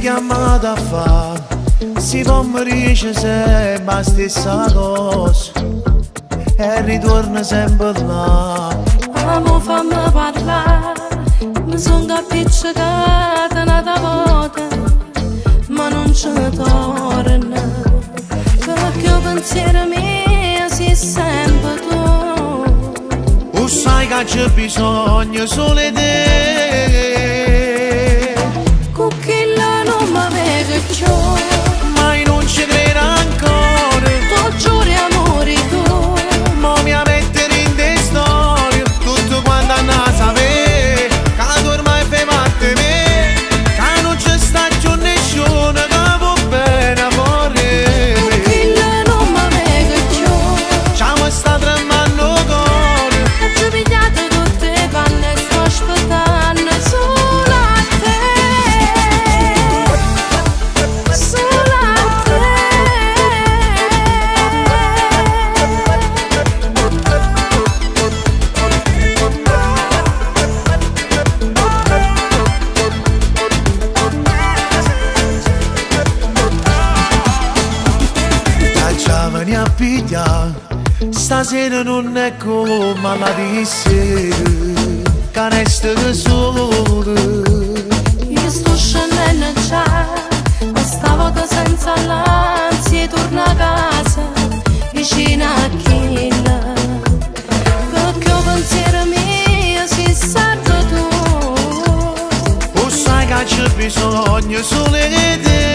chiammato a fa'? Si po' me dice sempe 'a stessa cosa e ritorna sempe là. Amo fammi parlà, mi sono appiccicata un'altra volta, ma non ci torna, perché il pensiero mio sei sempre tu. 'O sai che c'è bisogno solo 'e te. Cu chillo nun me veco cchiù. Ma io nun ce credo ancora. Tu giuri amore tu. Mo mi 'a mettere in 'e storie. Tutto quanto 'anna sapè. Ca tu ormai fai parte 'e me. Ca nun ce sta cchiù nisciuno ca vo' bene a Cu chillo nun me veco cchiù. Già me sta tremmanno 'o core. Aggio pigliato tutte 'e panne e sto aspettanno solo a te. Solo a te. T'aggia venì a piglià. Stasera nun è comme ll'ati sere. Ca resto solo. Io sto scendendo già, ma stavolta senza l'ansia 'e torna a casa, vicino a chillo. Perché 'o pensiero mio si sempre tu. 'O sai che c'è bisogno solo 'e te.